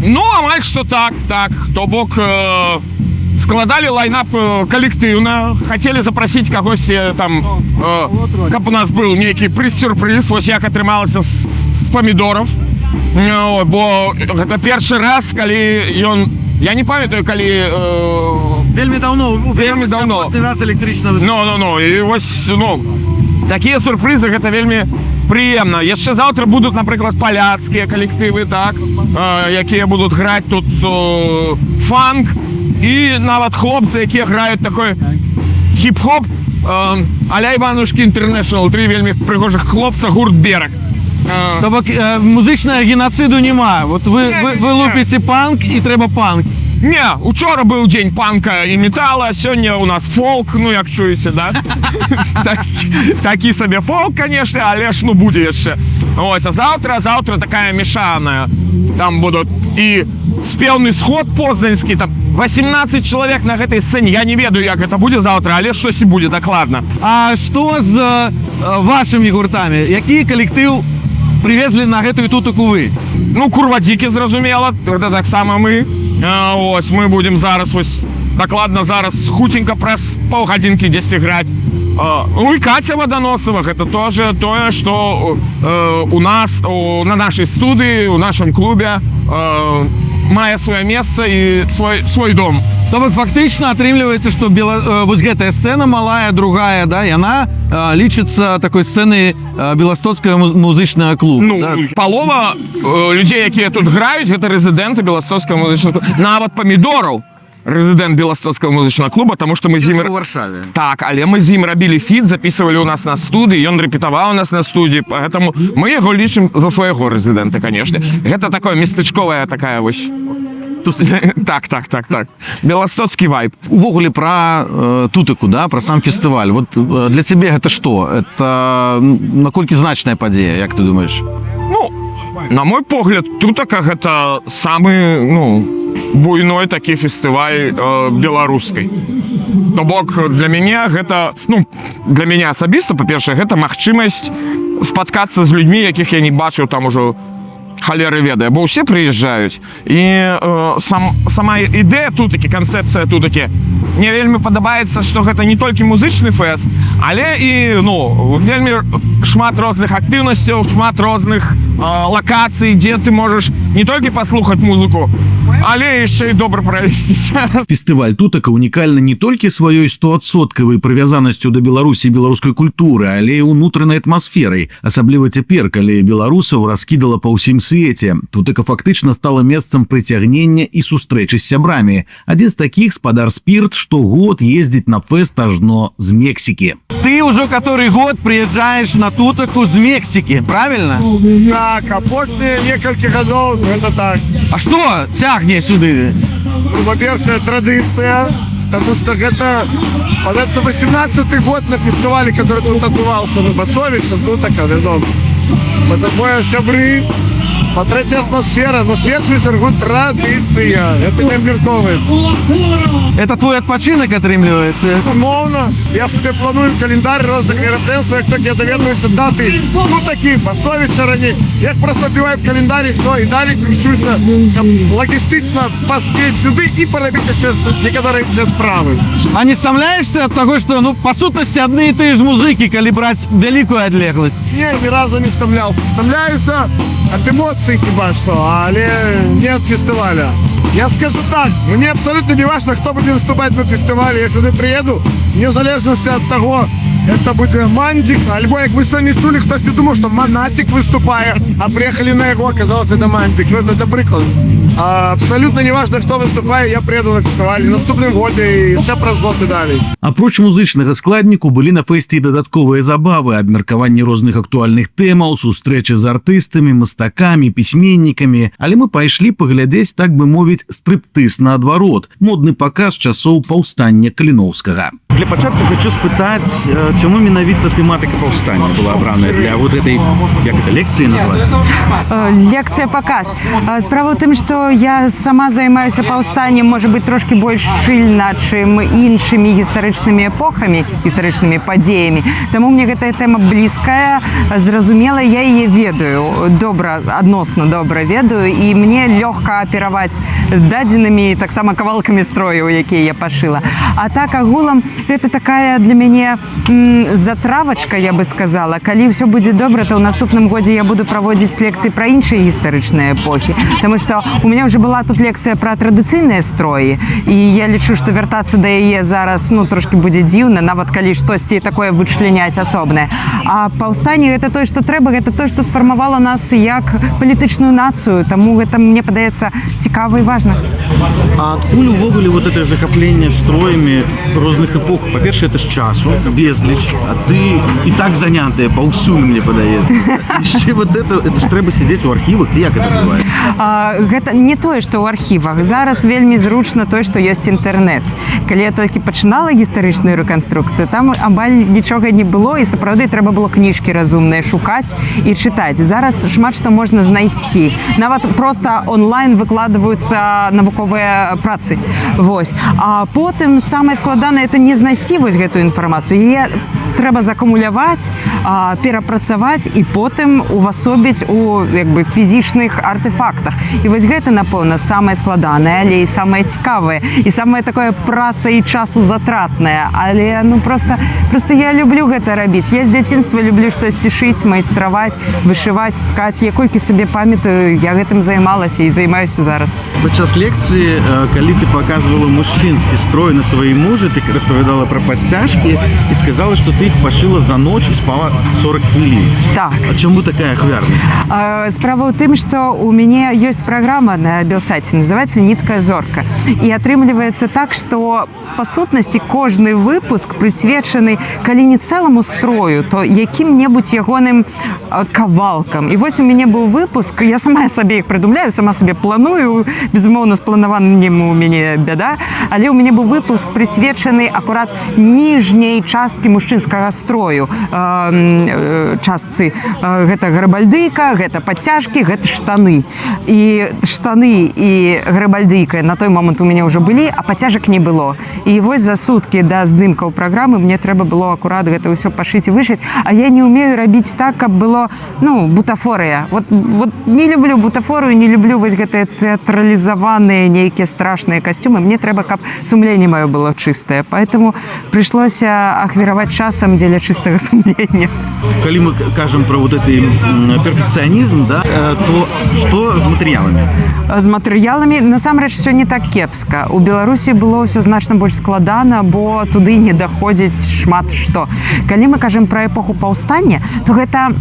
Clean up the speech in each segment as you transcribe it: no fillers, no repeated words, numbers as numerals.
Ну, амаль што так. То бок складалі лайнап калектыўна, хацелі запрасіць кагосьці там, каб у нас быў нейкі прыз-сюрпрыз, вось як атрымалася з Памідораў. Ну, бо гэта першы раз, калі ён. Я не памятаю, калі Вельмі даўно. Вельмі даўно. Апошні раз электрычна. Ну, і вось, ну, такія сюрпрызы, гэта вельмі прыемна. Яшчэ заўтра будуць, напрыклад, паляцкія калектывы, так, якія будуць граць тут фанк, і нават хлопцы, якія граюць такой хіп-хоп, а-ля Іванушкі Інтэрнэшнл, тры вельмі прыгожых хлопца, гурт «Бераг». То бок музычнага генацыду няма. Вот вы лупіце панк, і трэба панк. Не, учора быў дзень панка і метала, сёння у нас фолк, ну, як чуеце, да? Так, такі сабе фолк, конечно, але ж, ну, будзе яшчэ. Ось, а заўтра такая мешаная. Там будут і спеўны сход познанскі, там 18 чалавек на гэтай сцэне. Я не ведаю, як гэта будзе заўтра, але штось будзе дакладна. А што з вашымі гуртамі? Які калектыў прывезлі на гэтую Тутаку вы? Ну, Курвадзікі, зразумела, гэта таксама мы. Ось, мы будзем зараз, ось, дакладна зараз, хуценька, праз паўгадзінкі дзесьці граць. Ну і Каця Ваданосава, гэта тоже тое, што у нас, на нашай студыі, у нашым клубе мае сваё месца і свой дом. То бок фактычна атрымліваецца, што вось гэтая сцэна малая, другая, да, яна лічыцца такой сцэнай беластоцкага музычнага клуба. Ну, да? палова людзей, якія тут граюць, гэта рэзідэнты беластоцкага музычнага клуба. Нават Памідораў рэзідэнт беластоцкага музычнага клуба, таму што мы з ім У Варшаве. Так, але мы з ім рабілі фіт, записывали у нас на студыі, ён рэпетаваў у нас на студіі, поэтому мы яго лічым за свайго рэзідэнта, конечно. Гэта такое местачковая такая вось. Так. Беластоцкі вайб. Увогуле пра Тутаку, да, пра сам фестываль. Вот для цябе гэта што? Это наколькі значная падзея, як ты думаеш? Ну, на мой погляд, Тутака — гэта самы, ну, буйной такі фестываль беларускай. То бок для мяне гэта, ну, для мяне асабіста, па-першае, гэта магчымасць спаткацца з людзьмі, якіх я не бачыў там ужо халеры ведае, бо ўсе прыязджаюць. І сама ідэя Тутакі, канцэпцыя Тутакі мне вельмі падабаецца, што гэта не толькі музычны фэст, але і, ну, вельмі шмат розных актыўнасцяў, шмат розных лакацый, дзе ты можаш не толькі паслухаць музыку, але яшчэ і добра правесціся. Фестываль «Тутака» унікальны не толькі сваёй стоадсоткавай прывязанасцю да Беларусі і беларускай культуры, але і ўнутранай атмасферай, асабліва цяпер, калі беларусаў раскідала па ўсім свеце. Тутака фактычна стала месцам прыцягнення і сустрэчы з сябрамі. Адзін з такіх, спадар Спірт, штогод ездзіць на фэст ажно з Мексікі. Ты ўжо который год прыязджаеш на Тутаку з Мексікі, правильно? Так, апошнія некалькі гадоў гэта так. А што цягне сюды? Ну, па-першае, традыцыя, потому что гэта, падаецца, 18 год на фестывале, который тут адбываўся на Басовіча, тут така, вядома. Па-другое, сябры, па-трэцяе, атмасфера, но в першую чаргу традыцыя. Это не абмяркоўваецца. Это твой адпачынак атрымліваецца. Умоўна, я сабе планую календар розных мерапрыемстваў, як толькі я даведваюся даты, ну, такі, Басовіча раней, я іх просто вбіваю в календар, і все, і далей кручуся, каб лагістычна паспець сюды і парабіць яшчэ некаторыя яшчэ справы. А не стамляешься ад таго, што, ну, па сутнасці адны і тыя ж музыкі, калі браць вялікую адлегласць? Не, ні разу не стамляўся. Стамляюся ад эмоцый хіба што, але не ад фестываля. Я скажу так, мне абсолютно не важно, хто будзе выступаць на фестывале. Я сюды прыеду, незалежнасці ад таго, это будзе Мандик, альбо, як мы сёння чулі, хтосьці думаў, што Манатик выступае, а прыехалі на яго, оказалось, это Мандик. Ну, это прыклад. Абсолютно не важно, хто выступае, я прыеду на фестываль в наступным годзе і яшчэ праз год і далей. Апроч музычнага складніку былі на фэсце і дадатковыя забавы, абмеркаванне розных актуальных тэмаў, сустрэчы з артыстамі, мастакамі, пісьменнікамі, але мы пайшлі паглядзець, так бы мовіць, стрыптыз наадварот, модны паказ часоў паўстання Каліноўскага. Для пачатку хочу спытаць, чаму менавіта тэматыка паўстання была абраная для вот этой, як это, лекцыі называется? Лекцыя паказ. Справа ў тым, што я сама займаюся паўстаннем, можа быць, трошкі больш шчыльна, чым іншымі гістарычнымі эпохамі, гістарычнымі падзеямі. Таму мне гэтая тэма блізкая, зразумела, я яе ведаю добра, адносна добра ведаю, і мне лёгка апераваць дадзенымі, таксама кавалкамі строю, якія я пашыла. А так агулам гэта такая для мяне затравачка, я бы сказала. Калі ўсё будзе добра, то ў наступным годзе я буду праводзіць лекцыі пра іншыя гістарычныя эпохі. Таму што у меня уже была тут лекцыя пра традыцыйныя строі, і я лічу, што вяртацца да яе зараз, ну, трошки будзе дзіўна, нават калі штосьці такое вычленяць асобнае. А паўстанне — гэта тое, што трэба, гэта тое, што сфармавала нас як палітычную нацыю, таму гэта, мне падаецца, цікава і важна. А адкуль увогуле вот это захапленне строямі розных эпох? Па-першае, это ж часу безліч, а ты і так занятая паўсюль, мне падаецца. Яшчэ вот это ж трэба сидзець у архівах, ці як это бывает? Гэта не тое, што ў архівах. Зараз вельмі зручна той, што ёсць інтэрнэт. Калі я толькі пачынала гістарычную рэканструкцыю, там амаль нічога не было, і сапраўды трэба было кніжкі разумныя шукаць і чытаць. Зараз шмат што можна знайсці. Нават проста онлайн выкладваюцца навуковыя працы. Вось. А потым самае складанае — это не знайсці вось гэтую інфармацыю. Яе трэба закумуляваць, перапрацаваць і потым увасобіць у, як бы, фізічных артэфактах. І вось гэта, напэўна, самае складанае, але і самае цікавае, і самае такое праца і часу затратнае. Але, ну, просто я люблю гэта рабіць. Я з дзяцінства люблю штосьці шыць, майстраваць, вышываць, ткаць. Я колькі сабе памятаю, я гэтым займалася і займаюся зараз. Падчас лекцыі, калі ты паказвала мужчынскі строй на сваім мужы, ты распавядала пра падцяжкі і сказала, што ты іх пашыла за ноч і спала 40 хвілін. Так. А чаму такая ахвярнасць? Справа ў тым, што у мяне ёсць праграма на Белсаце, называется «Нітка зорка». І атрымліваецца так, што па сутнасці кожны выпуск прысвечаны, калі не цэламу строю, то якім-небудзь ягоным кавалкам. І вось у мяне быў выпуск, я сама сабе іх прыдумляю, сама сабе планую, безумоўна, з планаваннем у мяне бяда, але ў мяне быў выпуск, прысвечаны акурат ніжняй часткі мужчынскага строю, частцы. Гэта гарабальдыйка, гэта падцяжкі, гэта штаны. І штаны і гарабальдыйка на той момант у мяне ўжо былі, а пацяжак не было. І вось за суткі да здымкаў праграмы мне трэба было акурат гэта ўсё пашыць і вышыць. А я не умею рабіць так, каб было, ну, бутафорыя. Вот не люблю бутафорыю, не люблю вось гэтыя тэатралізаваныя нейкія страшныя касцюмы. Мне трэба, каб сумленне маё было чыстае. Поэтому прыйшлося ахвяраваць часам дзеля чыстага сумлення. Калі мы кажам про вот этот перфекцыянізм, да, то что з матэрыяламі? З матэрыяламі насамрэч все не так кепска. У Беларусі было ўсё значна больш складана, бо туды не даходзіць шмат што. Калі мы кажам пра эпоху паўстання, то гэта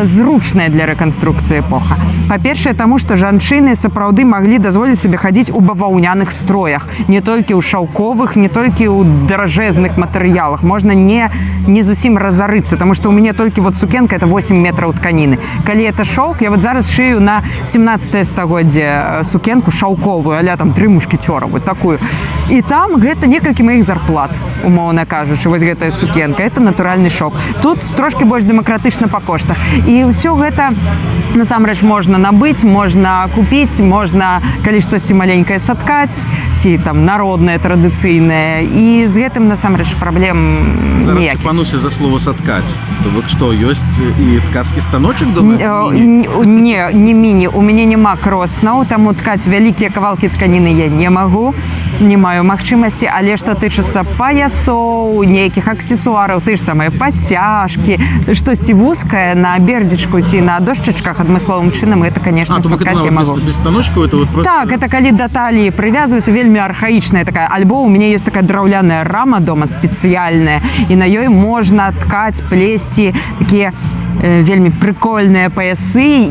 зручная для рэканструкцыі эпоха. Па-першае, таму што жанчыны сапраўды маглі дазволіць сабе хадзіць у баваўняных строях, не толькі ў шаўковых, не толькі ў даражэзных матэрыялах. Можна не зусім разарыцца, таму што ў мяне толькі вот сукенка — это 8 метраў тканіны. Калі это шоўк, я вот зараз шыю на 17 стагоддзе сукенку шаўковую, аля там «Тры мушкетёра», вот такую. І там гэта некалькі маіх зарплат, умоўна кажучы, вось гэтая сукенка, это натуральны шоўк. Тут трошки больш дэмакратычна па коштах. І ўсё гэта насамрэч можна набыць, можна купіць, можна, калі штосьці маленькае, саткаць ці там народнае, традыцыйнае. І з гэтым насамрэч праблем Зараз ніякіх. чапануся за слово «саткаць». То бок што, ёсць і ткацкі станочак дома? Міні? Не, не міні. У мяне няма кроснаў, таму ткаць вялікія кавалкі тканіны я не магу, не маю магчымасці, але што тычыцца паясоў, нейкіх аксесуараў, ты ж самыя падцяжкі, штосьці вузкае на бердзічку ці на дошчачках адмысловым чынам, это, конечно, А, то бок это саткаць я нават магу. без станочку, это вот просто. Так, это калі да таліі прывязваецца, вельмі архаічная такая. Альбо у мяне ёсць такая драўляная рама дома спецыяльная, і на ёй можна ткаць, плесці такія Вельмі прыкольныя паясы,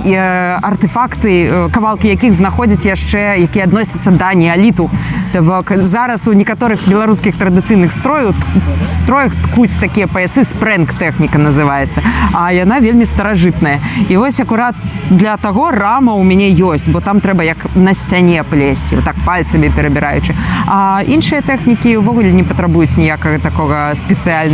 артэфакты, кавалкі якіх знаходзяць яшчэ, якія адносяцца да неаліту. То бок зараз у некаторых беларускіх традыцыйных строях ткуць такія паясы, спрэнг тэхніка называецца, а яна вельмі старажытная. І вось акурат для таго рама у мяне ёсць, бо там трэба як на сцяне плесці, вот так, пальцамі перабіраючы. А іншыя тэхнікі ўвогуле не патрабуюць ніякага такога спецыяльных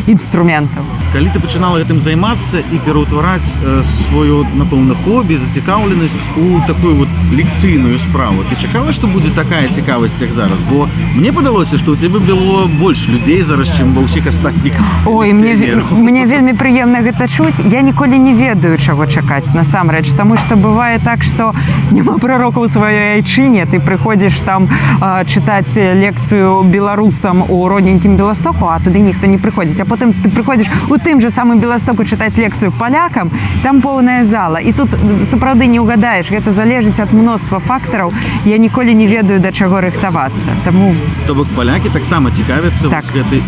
інструментаў. Калі ты пачынала гэтым займацца і пераўтвараць сваё, напэўна, хобі, зацікаўленасць у такую вот лекцыйную справу, ты чакала, што будзе такая цікавасць, як зараз? Бо мне падалося, што ў цябе было больш людзей зараз, чым ва ўсіх астатніх Ой, лекцыянераў. Мне вельмі прыемна гэта чуць. Я ніколі не ведаю, чаго чакаць насамрэч, таму што бывае так, што няма прарока ў сваёй айчыне. Ты прыходзіш там чытаць лекцыю беларусам у родненькім Беластоку, а туды ніхто не прыходзіць. А потым ты прыходзіш у тым же самым Беластоку чытаць лекцыю палякам, там поўная зала. І тут сапраўды не ўгадаеш, гэта залежыць ад мноства фактараў. Я ніколі не ведаю, да чаго рыхтавацца. Таму То бок палякі таксама цікавяцца Так. вось гэтай.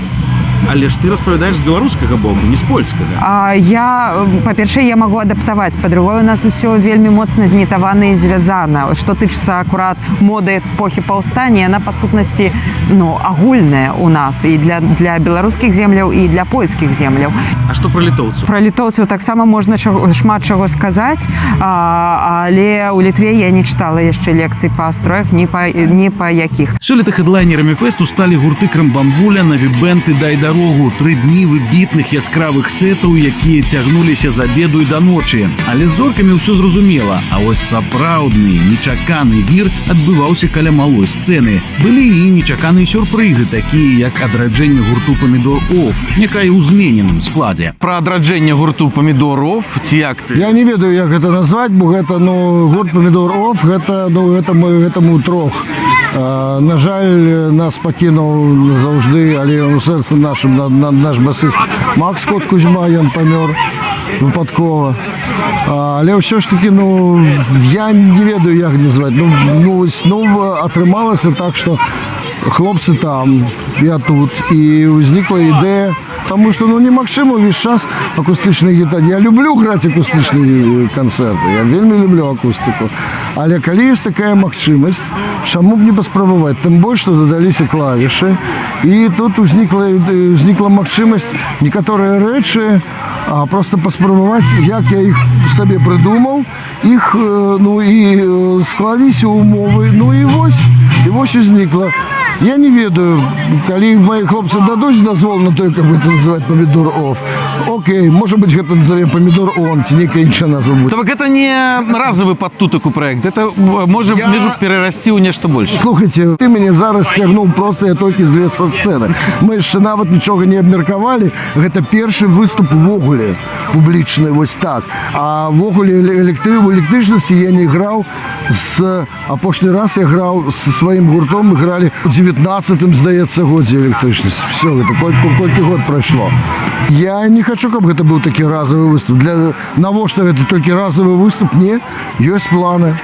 Але ж ты распавядаеш з беларускага боку, не з польскага. А я, па-першае, я магу адаптаваць, па-другое, у нас усё вельмі моцна знітавана і звязана. Што тычыцца акурат моды эпохі паўстання, яна па сутнасці, ну, агульная у нас і для беларускіх земляў, і для польскіх земляў. А што пра літоўцаў? Пра літоўцаў таксама можна шмат чаго сказаць, але ў Літве я не чытала яшчэ лекцый па строях ні па якіх. Сёлета хэдлайнерамі фэсту сталі гурты Крамбамбуля, Навібэнд і Дай Дарогу. 3 дні выбітных яскравых сетаў, якія цягнуліся з абеду і да ночы. Але з зоркамі ўсё зразумела. А вось сапраўдны нечаканы вір адбываўся каля малой сцэны. Былі і нечаканыя сюрпрызы, такія як адраджэнне гурту Памідор Оф, няхай у змененым складзе. Пра адраджэнне гурту Памідор Оф, ці як ты? Я не ведаю, як гэта назваць, бо гэта, ну, гурт Памідор Оф, гэта, ну, гэта мы ўтрох. На жаль, нас пакінуў заўжды, але ён у сэрцы нашым, наш басіст Макс Кот Кузьма, ён памёр выпадкова. Але ўсё ж таки, ну, я не ведаю, як назваць. Ну, вось, ну, атрымалася так, што хлопцы там, я тут, і ўзнікла ідэя, таму што, ну, немагчыма ўвесь час акустычнай гітары. Я люблю граць акустычныя канцэрты, я вельмі люблю акустыку. Але калі ёсць такая магчымасць, чаму б не паспрабаваць? Тым больш, што дадаліся клавішы, і тут узнікла магчымасць некаторыя рэчы просто паспрабаваць, як я іх сабе прыдумаў, іх, ну, і склаліся умовы, ну і вось узнікла. Я не ведаю, калі мои хлопцы дадуць дазвол на тое, каб гэта называць Памідор Оф. Окей, можа быць, гэта назовем Памідор Он, ці нейкая іншая назва будзе. То бок гэта не разавы пад тутаку праект, это можа перарасці ў нешта больш. Слухайте, ты мяне зараз сцягнуў просто, я толькі злез са сцэны. Мы яшчэ нават нічога не абмеркавалі. Гэта першы выступ увогуле публічны вось так. А ўвогуле у электрычнасці я не граў з апошні раз я граў са сваім гуртом, мы гралі у 19, здаецца, годзе электрычнасць. Все, гэта колькі год прайшло. Я не хочу, каб гэта быў такі разавы выступ. Для навошта гэта толькі разавы выступ? Не, ёсць планы.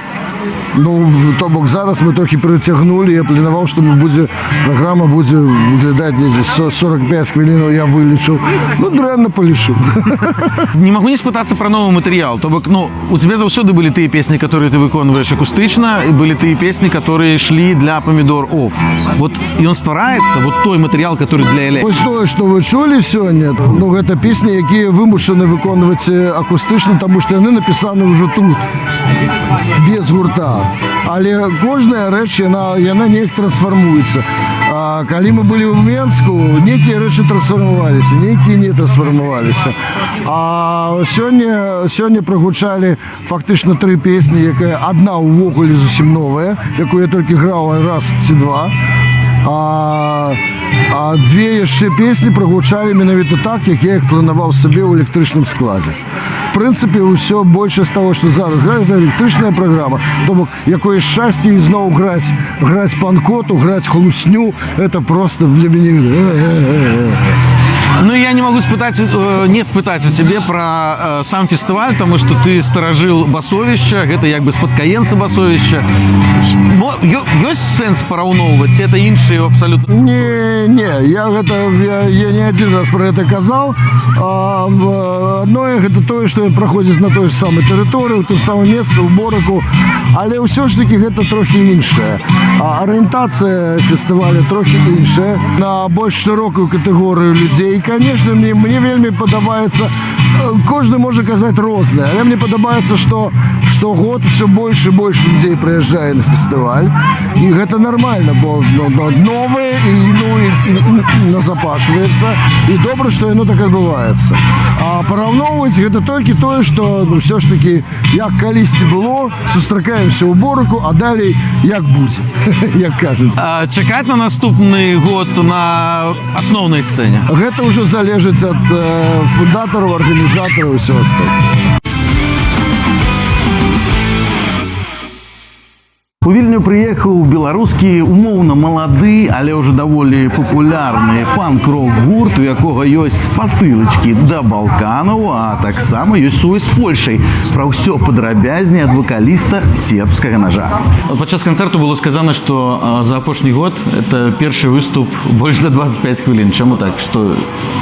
Ну, то бок зараз мы трохі прыцягнулі, я планаваў, што мы будзе праграма будзе выглядаць недзе 45 хвілінаў, я вылічыў. Ну, дрэнна палічыў. Не магу не спытацца пра новы матэрыял. То бок, ну, у цябе заўсёды былі тыя песні, которые ты выконваеш акустычна, і былі тыя песні, которые шлі для Памідор Оф. Вот ён ствараецца, вот той матэрыял, который для эле. Вось тое, што вы чулі сёння, ну, гэта песні, якія вымушаны выконваць акустычна, таму што яны напісаны ўжо тут, без гурта. Але кожная рэч, яна неяк трансфармуецца. А калі мы былі ў Менску, нейкія рэчы трансфармаваліся, нейкія не трансфармаваліся. А сёння прагучалі фактычна тры песні, якая адна ўвогуле зусім новая, якую я толькі граў раз ці два. А две яшчэ песні прагучалі менавіта так, як я іх планаваў сабе ў электрычным складзе. В прынцыпе, ўсё большасць таго, што зараз граюць, гэта электрычная праграма. То бок якое шчасце ізноў граць панкоту, граць хлусню, это просто для мяне. Ну, я не могу спытаць, не спытаць у цябе пра сам фестываль, таму што ты старажыл Басовішча, гэта як бы спадкаемца Басовішча. Ёсць сэнс параўноўваць, ці это іншыя абсалютна? Не, не, я гэта я не адзін раз пра гэта казаў. Адное гэта тое, што ён праходзіць на той ж самай тэрыторыі, у тым самым месцы, у Бораку, але ўсё ж такі гэта трохі іншае. Арыентацыя фестываля трохі іншая, на больш шырокую катэгорыю людзей. І, конечно, мне вельмі падабаецца, кожны можа казаць рознае, але мне падабаецца, што штогод все больш і больш людзей прыязджае на фестываль. І гэта нармальна, бо ну, новае і, ну, і назапашваецца. І добра, што яно так адбываецца. А параўноўваць гэта толькі тое, што, ну, ўсё ж такі, як калісьці было, сустракаемся ў Бораку, а далей як будзе, як кажуць. А чакаць на наступны год на асноўнай сцэне? Гэта ўжо залежыць ад фундатараў, арганізатараў і ўсё астатняе. У Вільню прыехаў беларускі, умоўна малады, але ўжо даволі папулярны панк-рок гурт, у якога ёсць спасылачкі да Балканаў, а таксама ёсць сувязь з Польшай. Пра ўсё падрабязней ад вакаліста Сербскага ножа. Падчас канцэрту было сказана, што за апошні год это першы выступ больш за 25 хвілін. Чаму так? Што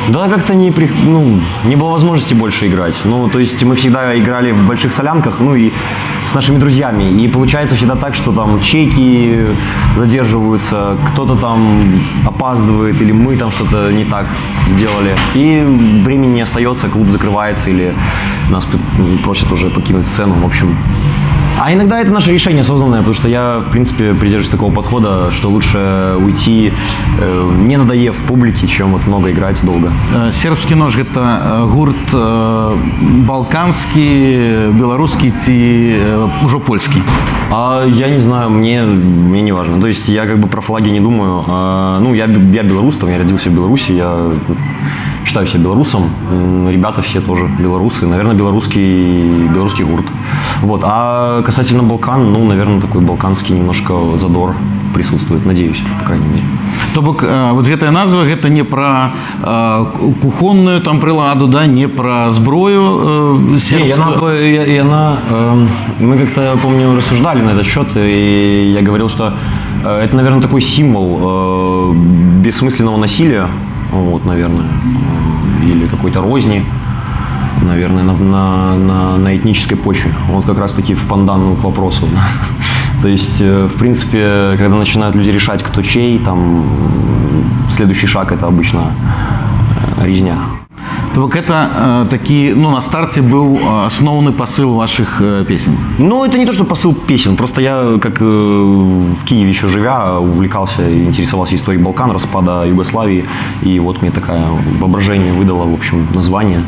Да, как-то не, ну, не было возможности больше играть. Ну, то есть мы всегда играли в больших солянках, ну и с нашими друзьями. И получается всегда так, что там чеки задерживаются, кто-то там опаздывает, или мы там что-то не так сделали. И времени не остается, клуб закрывается, или нас просят уже покинуть сцену. В общем, а иногда это наше решение осознанное, потому что я, в принципе, придерживаюсь такого подхода, что лучше уйти, не надоев публике, чем вот много играть долго. Сербскі нож — гэта гурт балканскі, беларускі ці ўжо польскі? А я не знаю, мне не важно. То есть я как бы про флаги не думаю. Ну, я белорус, там, я родился в Беларуси, я считаю себя белорусом. Ребята все тоже белорусы. Наверное, белорусский гурт. Вот. А касательно Балкан, ну, наверное, такой балканский немножко задор присутствует. Надеюсь, по крайней мере. То бок вось гэтая назва — гэта не пра кухонную там прыладу, да, не пра зброю Не, сербскую? она, и она, мы как-то, помню, рассуждали на этот счет, и я говорил, что это, наверное, такой символ бессмысленного насилия, вот, наверное, или какой-то розни, наверное, на этнической почве. Вот как раз-таки в пандан к вопросу. То есть, в принципе, когда начинают люди решать, кто чей, там, следующий шаг — это обычно резня. То бок это такі, ну, на старце быў асноўны посыл вашых песен? Ну, это не то, что посыл песен. Просто я, как в Киеве еще живя, увлекался и интересовался историей Балкан, распада Югославии. И вот мне такая воображение выдало, в общем, название.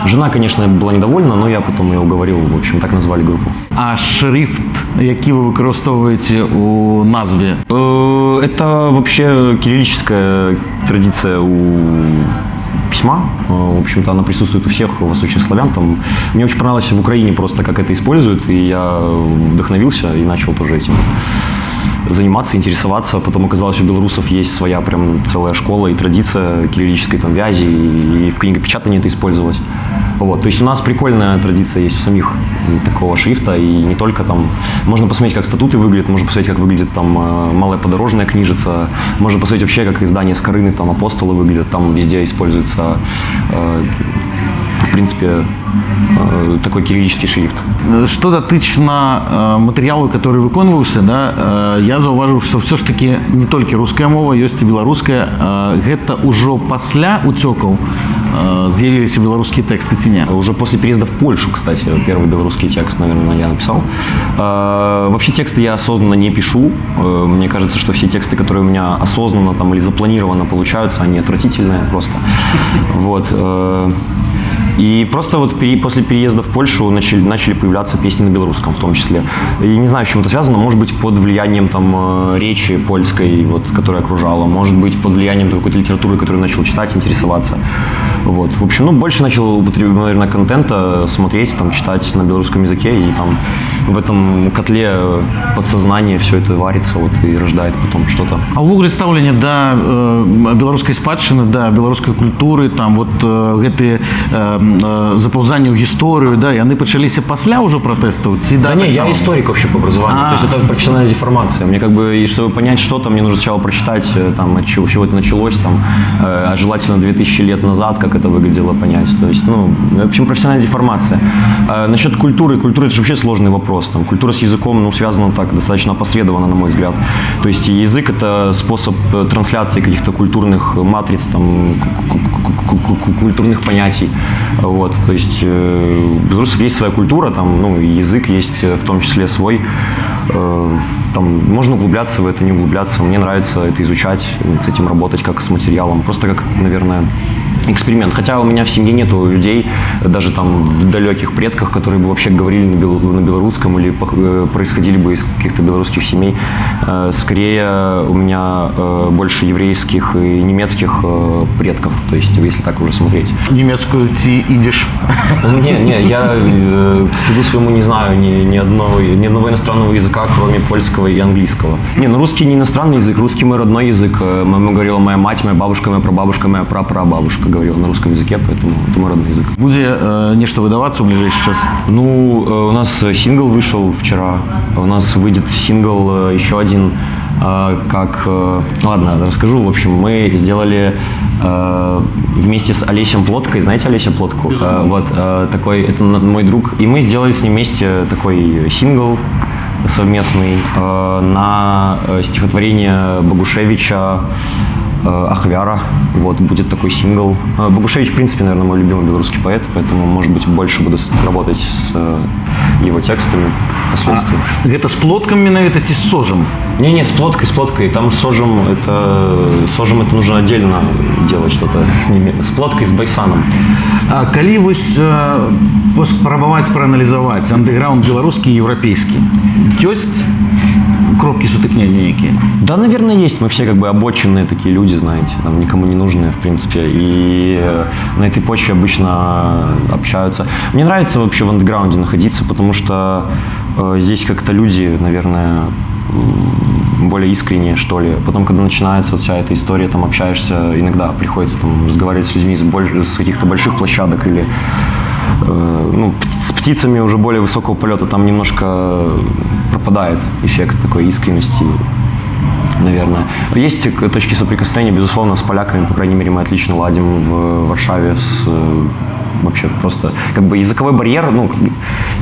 Жена, конечно, была недовольна, но я потом ее уговорил. В общем, так назвали группу. А шрифт, які вы выкарыстоўваеце у назве? Это вообще кириллическая традиция у письма. В общем-то, она присутствует у всех восточных славян. Там, мне очень понравилось в Украине просто, как это используют, и я вдохновился и начал тоже этим заниматься, интересоваться. Потом оказалось, у белорусов есть своя прям целая школа и традиция кириллической там вязи, и в книгопечатании это использовалось. Вот. То есть у нас прикольная традиция есть у самих такого шрифта, и не только там. Можно посмотреть, как статуты выглядят, можно посмотреть, как выглядит там малая подорожная книжица, можно посмотреть вообще, как издание Скорыны, там апостолы выглядят, там везде используется, в принципе, такой кириллический шрифт. Што датычна матэрыялу, который выконваўся, да, я заўважыў, што ўсё ж такі не толькі руская мова, ёсць і беларуская. Гэта ўжо пасля уцёкаў з'явіліся беларускія тэксты ці не? Уже после переезда в Польшу, кстати, первый белорусский текст, наверное, я написал. Вообще тексты я осознанно не пишу. Мне кажется, что все тексты, которые у меня осознанно там или запланированно получаются, они отвратительные просто. Вот. И просто вот после переезда в Польшу начали появляться песни на белорусском в том числе. И не знаю, с чем это связано. Может быть, под влиянием там речи польской, вот, которая окружала. Может быть, под влиянием какой-то литературы, которую начал читать, интересоваться. Вот. В общем, ну, больше начал, наверное, контента смотреть, там, читать на белорусском языке, и там в этом котле подсознания все это варится вот, и рождает потом что-то. А ўвогуле стаўленне да беларускай спадчыны, да беларускай культуры, там вот гэтыя запаўзанні ў гісторыю, да, яны пачаліся пасля ўжо пратэстаў ці Да, не, я таксама? Историк вообще по образованию. А. То есть это профессиональная деформация. Мне как бы, и чтобы понять что-то, мне нужно сначала прочитать, там, от чего это началось, там, а желательно 2000 лет назад, как это выглядело, понять. То есть, ну, в общем, профессиональная деформация. Насчет культуры. Культура – это же вообще сложный вопрос. Там, культура с языком, ну, связана так, достаточно опосредованно, на мой взгляд. То есть язык – это способ трансляции каких-то культурных матриц, там, культурных понятий. Вот. То есть у белорусов есть своя культура, там, ну, и язык есть в том числе свой. Там, можно углубляться в это, не углубляться. Мне нравится это изучать, с этим работать как с материалом. Просто как, наверное, эксперимент. Хотя у меня в семье нету людей, даже там в далеких предках, которые бы вообще говорили на белорусском или происходили бы из каких-то белорусских семей. Скорее у меня больше еврейских и немецких предков, то есть если так уже смотреть. Нямецкую ці ідыш? Не, не, я к стыду своему не знаю ни одного иностранного языка, кроме польского и английского. Не, ну русский не иностранный язык, русский мой родной язык. Маме говорила моя мать, моя бабушка, моя прабабушка, моя прапрабабушка говорила на русском языке, поэтому это мой родной язык. Будзе нешта выдавацца ў бліжэйшы час? Ну, у нас сингл вышел вчера. У нас выйдет сингл еще один, как... Ладно, расскажу. В общем, мы сделали вместе с Олесем Плоткой. Знаете Олеся Плотку? Вот, такой, это мой друг. И мы сделали с ним вместе такой сингл совместный на стихотворение Богушевича «Ахвяра». Вот, будет такой сингл. Богушевич, в принципе, наверное, мой любимый белорусский поэт, поэтому, может быть, больше буду работать с его текстами впоследствии. Гэта з Плоткам менавіта ці з Сожам? Не-не, с Плоткой, с Плоткой. Там с Сожем это нужно отдельно делать что-то с ними. С Плоткой, с Байсаном. А калі вось паспрабаваць прааналізаваць андэграунд беларускі і еўрапейскі, ёсць кропкі сутыкнення нейкія? Да, наверное, есть. Мы все как бы обочинные такие люди, знаете, там никому не нужные, в принципе. И на этой почве обычно общаются. Мне нравится вообще в андеграунде находиться, потому что здесь как-то люди, наверное, более искренние, что ли. Потом, когда начинается вот вся эта история, там общаешься, иногда приходится там разговаривать с людьми с каких-то больших площадок или ну, с птицами уже более высокого полета, там немножко пропадает эффект такой искренности, наверное. Есть точки соприкосновения, безусловно, с поляками, по крайней мере, мы отлично ладим в Варшаве вообще просто как бы языковой барьер, ну,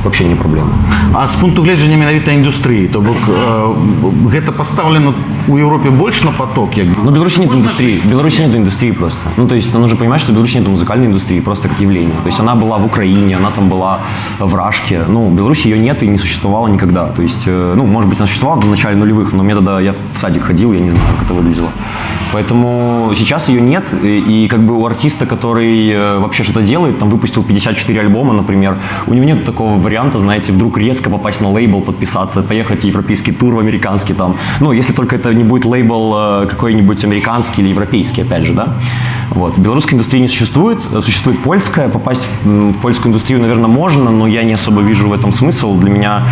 вообще не проблема. А з пункту гледжання менавіта індустрыі, то бок гэта пастаўлена у Еўропе больш на поток, як бы. Но в Беларуси нет индустрии. В Беларуси нет индустрии просто. Ну, то есть, нужно понимать, что в Беларуси нет музыкальной индустрии, просто как явление. То есть она была в Украине, она там была в Рашке. Ну, в Беларуси ее нет и не существовало никогда. То есть, ну, может быть, она существовала в начале нулевых, но мне тогда, я в садик ходил, я не знаю, как это выглядело. Поэтому сейчас ее нет, и как бы у артиста, который вообще что-то делает, там выпустил 54 альбома, например, у него нет такого варианта, знаете, вдруг резко попасть на лейбл, подписаться, поехать в европейский тур, в американский там. Ну, если только это не будет лейбл какой-нибудь американский или европейский, опять же, да. Вот. Белорусской индустрии не существует, существует польская. Попасть в польскую индустрию, наверное, можно, но я не особо вижу в этом смысл. Для меня,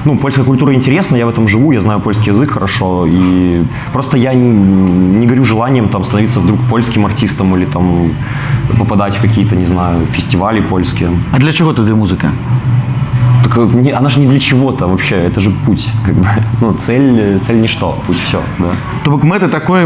ну, польская культура интересна, я в этом живу, я знаю польский язык хорошо, и просто я не горю желанием там становиться вдруг польским артистом или там попадать в какие-то, не знаю, фестивали польские. А для чаго тады музыка? Так не, она же не для чего-то вообще, это же путь, как бы. Ну, цель ничто, путь все, да. То бок мэты такой,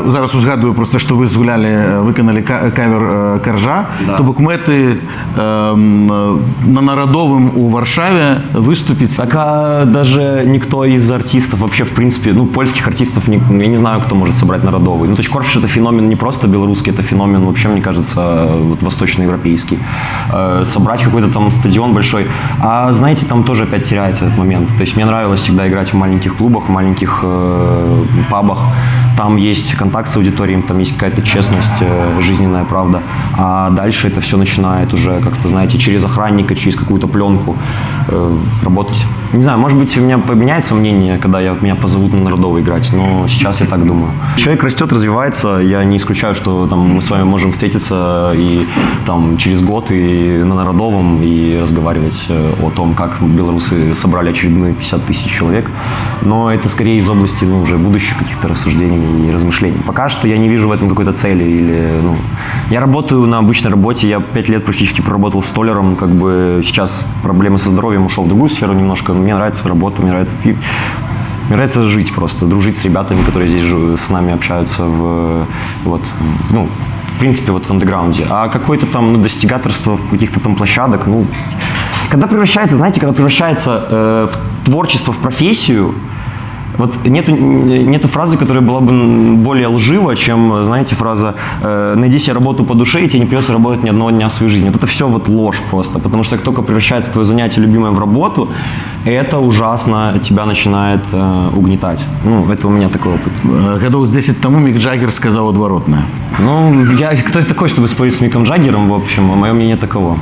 зараз узгадую просто, што вы згулялі, выканалі кавер Каржа. Да. То бок мэты на Народовым у Варшаве выступіць. Так а даже никто из артистов вообще, в принципе, ну, польских артистов, я не знаю, кто может собрать Народовый. Ну, то есть Корж — это феномен не просто белорусский, это феномен вообще, мне кажется, вот, восточноевропейский. Собрать какой-то там стадион большой. А знаете, там тоже опять теряется этот момент. То есть мне нравилось всегда играть в маленьких клубах, в маленьких пабах. Там есть контакт с аудиторией, там есть какая-то честность, жизненная правда. А дальше это все начинает уже как-то, знаете, через охранника, через какую-то пленку работать. Не знаю, может быть, у меня поменяется мнение, когда меня позовут на Народовый играть, но сейчас я так думаю. Человек растет, развивается, я не исключаю, что там, мы с вами можем встретиться и там, через год и на Народовом и разговаривать о том, как белорусы собрали очередные 50 тысяч человек. Но это скорее из области, ну, уже будущих каких-то рассуждений и размышлений. Пока что я не вижу в этом какой-то цели. Или, ну, я работаю на обычной работе, я 5 лет практически проработал столяром, как бы сейчас проблемы со здоровьем, ушел в другую сферу немножко. Но мне нравится работа, мне нравится жить просто, дружить с ребятами, которые здесь с нами общаются вот, ну, в принципе, вот в андеграунде. А какое-то там, ну, достигаторство каких-то там площадок, ну, когда превращается, знаете, когда превращается в творчество в профессию, вот нету фразы, которая была бы более лжива, чем, знаете, фраза «найди себе работу по душе, и тебе не придется работать ни одного дня в своей жизни». Вот это все вот ложь просто, потому что как только превращается твое занятие любимое в работу, это ужасно тебя начинает угнетать. Ну, это у меня такой опыт. Гадоў з 10 таму Мік Джаггер сказаў адваротнае. Ну, я кто я такой, чтобы спорить с Миком Джаггером, в общем, а мое мнение таково.